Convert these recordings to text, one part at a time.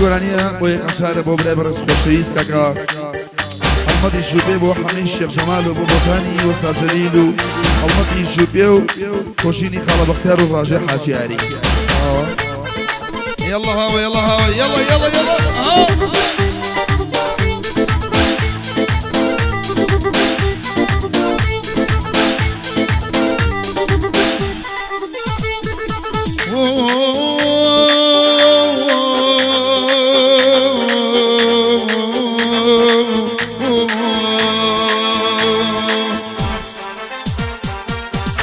گۆرانیە بۆ یەکەم جارە بۆ برای بەڕێز خۆشەویست کاکە هەڵمەتی ژووپێ بۆ حەمەی شێخ جەمال و بۆ بۆتانی وەستا جەلیل و هەڵمەتی ژووپێ و خۆشینی خاڵە بەختیار و ڕاژێ حاجیاری. يلا هاوە يلا هاوە يلا يلا يلا ها.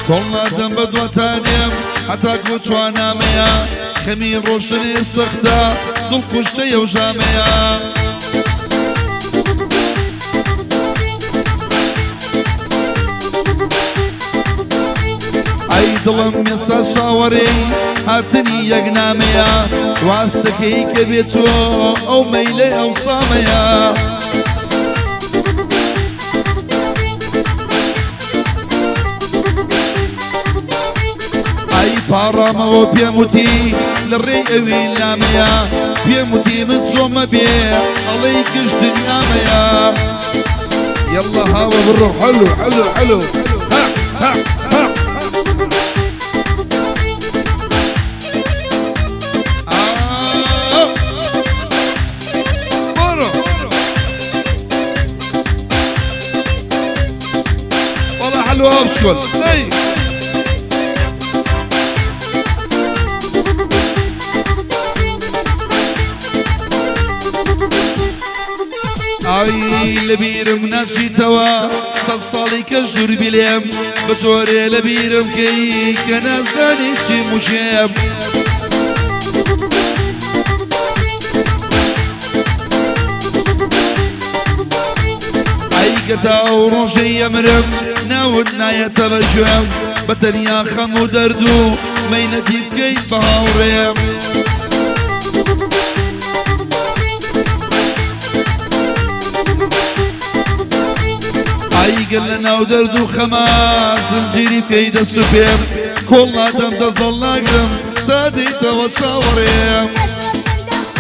کۆڵ نادەم بە دواتا دێم هەتاکو توانامەیە خەمی ڕۆشنی سەختە دڵ کوشتەیە و ژامەیە. ئەی دڵم ئێستا چاوەڕێی هاتنی یەک نامەیە واستەکەی کە بێتۆ ئەو مەیلەی ئەو سامەیە. ئای پاڕامەوە پێم وتی لە ڕێی ئەوی لامەیە پێم وتی من چۆمە بێ ئەڵێی گشت دنیامەیە. يلا هاوە بڕۆ حلو حلو حلو ها ها ها. آه. بڕۆ والله حلوة اسكت. اي ئای لەبیرم ناچیتەوە سەد ساڵی کە ژوور بیلێم بە جۆرێ لەبیرم کەی کە نازانی چی موچێم. ئەی کە تا ئەو ڕۆژەی ئەمرم ناوت نایەتە بە گوێم بە تەنیا خەم و دەرد و مەینەتی بکەیت بە هاوڕێم. ئای گەل لە ناو دەرد و خەما زنجیری بکەی دەست و پێم کۆڵ نادەم دەزەڵ ناگرم تا دێیتەوە چاوەڕێم. أشرب من دمه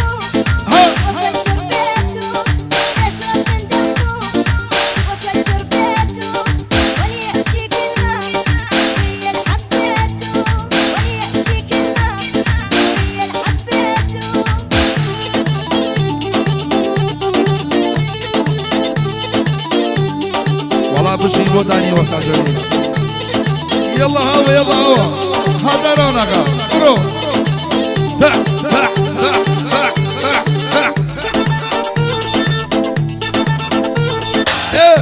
ها. وأفجر بيته، أشرب من دمه وأفجر بيته، ولي يحكي كلمة ويا اللي حبيته، ولي يحكي كلمة ويا اللي حبيته. وەڵا بژی بۆ دانی وەستا جەلیل. يلا هاوە يلا هاوە هذا رونقا برو ها ها ها ها ها ها. إيه.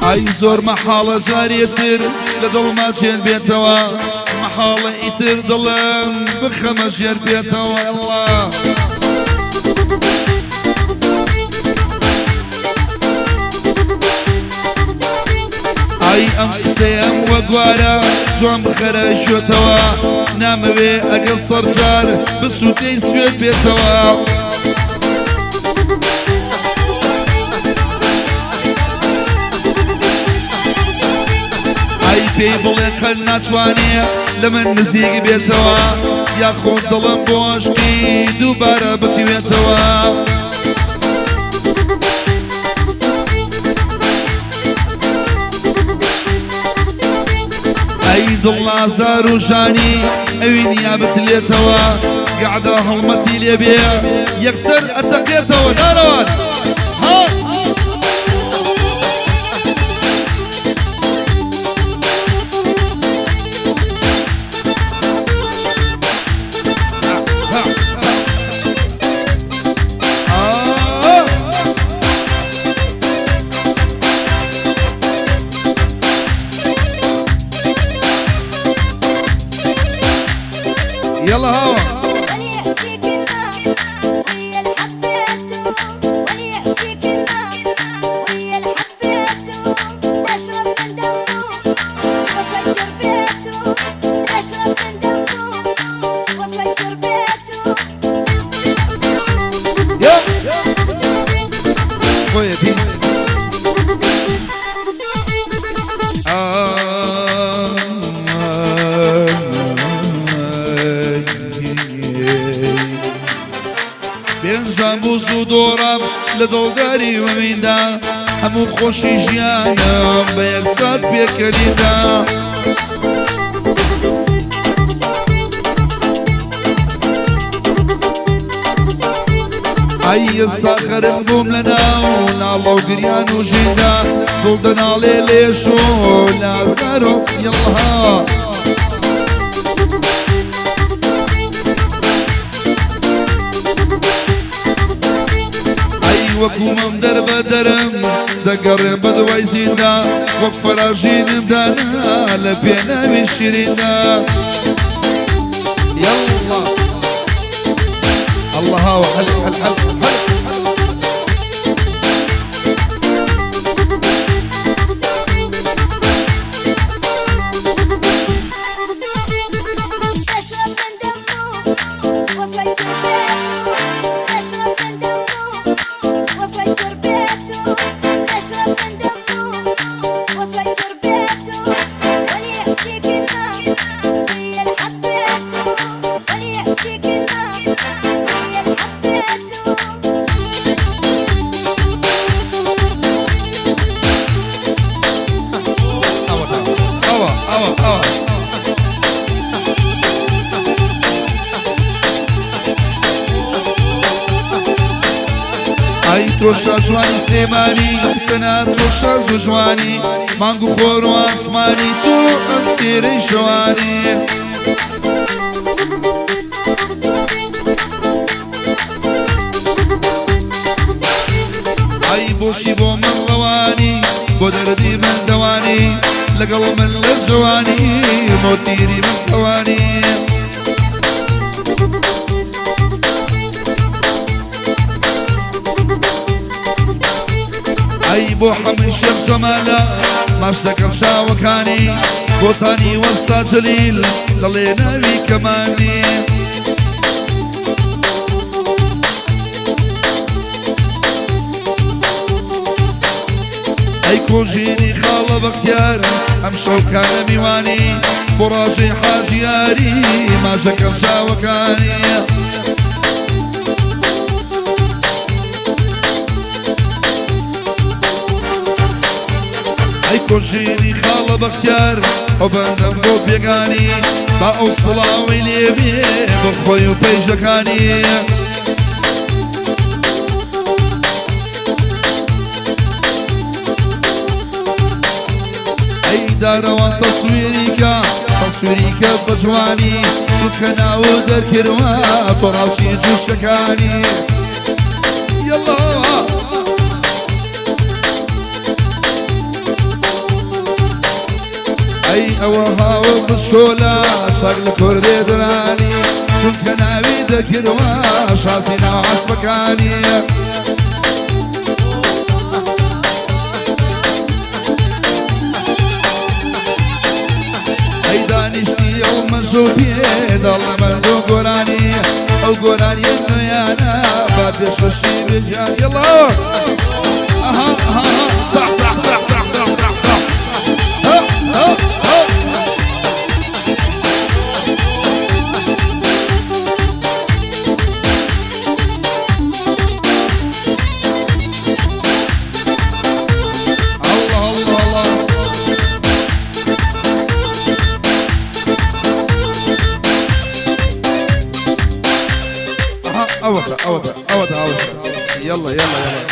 ئای زۆر مەحاڵە جارێتر لە دڵما چێن بێتەوە مەحاڵە ئیتر دڵم بخەمە ژێر بێتەوە ئەڵڵا. ئای ئەم قسەیەم وەگوارە جوان بخەرە گوێتەوە نامەوێ ئەگەر سەرجار بسووتەی سوێت بێتەوە. ئای پێی بڵێ قەل ناتوانێ لە من نزیک بێتەوە یاخۆ دڵم بۆ عەشقی دووبارە بتوێتەوە. ئەی دڵ ئازار و ژانی ئەوی نیا بتلێتەوە گەعدە هەڵمەتی لێبێ یەکسەر ئەتەقێتەوە دارەوان. ها. ها. آه. يلا هوا. ولي يحكي كلمة ويا اللي حبيته، ولي يحكي خۆیەتی. پێنجان بوو زوو دۆڕام لە دڵداری وەویندا، هەموو خۆشی ژیانم بە یەک سات پێکەنیندا. ئەی ئێستا خەرق بووم لە ناو ناڵە و گریان و ژیندا، دڵ دەناڵێ لێش و لازار و یەڵها. ئەی وەکوومم دەربەدەرم دەگەڕێم بە دوای زیندا، وەک فەراژینم دانا لە پێناوی شیریندا. يلا الله هاو حل حل حل حل. اشرب من دمه وافجر بيته، اشرب من دمه وافجر بيته، اشرب من دمه وافجر بيته، ولي يحكي كلمة ويا اللي حبيته، ولي يحكي كلمة ويا اللي حبيته. ئەوە ئەوە ئەوە. ئەی تۆ شاجوانی سلێمانی، تەنها تۆ شاز و جوانی، مانگ و خۆر و ئاسمانی، تۆ ئەستێرەی شەوانی. ئەی بۆچی بۆ من ڕەوانی، بۆ دەردی من دەوانی، لەگەڵ من لە جوانی مۆتیری من قەوانی. ئەی بۆ حەمەی شێخ جەمالە ماچ دەکەم چاوەکانی، بۆتانی وەستا جەلیل دەڵێ ناوی کەمانی. ئەی کۆژینی خاڵە بەختیار ئەم شەوکانە میوانی، بۆ ڕاژەی حاجیاری ماچ دەکەم چاوەکانی. ئەی کۆژینی خاڵە بەختیار ئەو بەندەم بۆ پێگانی، با ئەو سڵاوەی لێبێ بۆ خۆی و پەیژەکانی. ئەی دارەوان تەسویریکە تەسویریکە بە جوانی، چونکە ناو دەرکردوە تۆ ڕاوچی جوشەکانی. یەڵا ئەی ئەوە هاوە بچکۆلە چاک لە کوردێ دەرانی، چونکە ناوی دەکردوە شازی ناو عەسپەکانی. ئەی دانیشتی ئەو مەژوو پێ دەڵەمەند و گۆرانی، ئەو گۆرانیە نوێیانە با پێشەشی بێجان. یەڵا ئەها ئەها تاح تاح تاح تاح تاح تاح تاح. ها ها ها. الله الله الله. أها أوتا أوتا أوتا أوتا. يلا يلا يلا.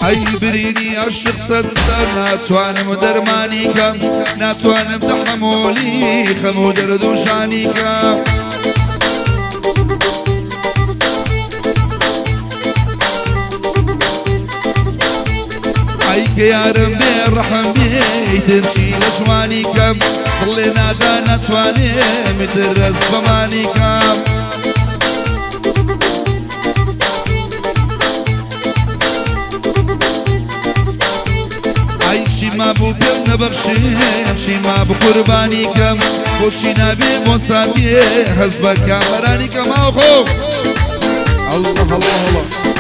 ئەی برینی عشق سەدە ناتوانم دەرمانی کەم، ناتوانم تەحەمولی خەم و دەرد و ژانی کەم. کە یارم بێ ڕەحم بێ ئیتر چی لە جوانی کەم دڵێ نادا ناتوانێ میتر ڕەز بەمانی کەم. ئای چی مابوو پێم نەبەخشێم چی مابوو قوربانی کەم بۆچی نابێ بۆ ساتێ هەست بە کامەرانی کەم ئاخۆ الله الله الله.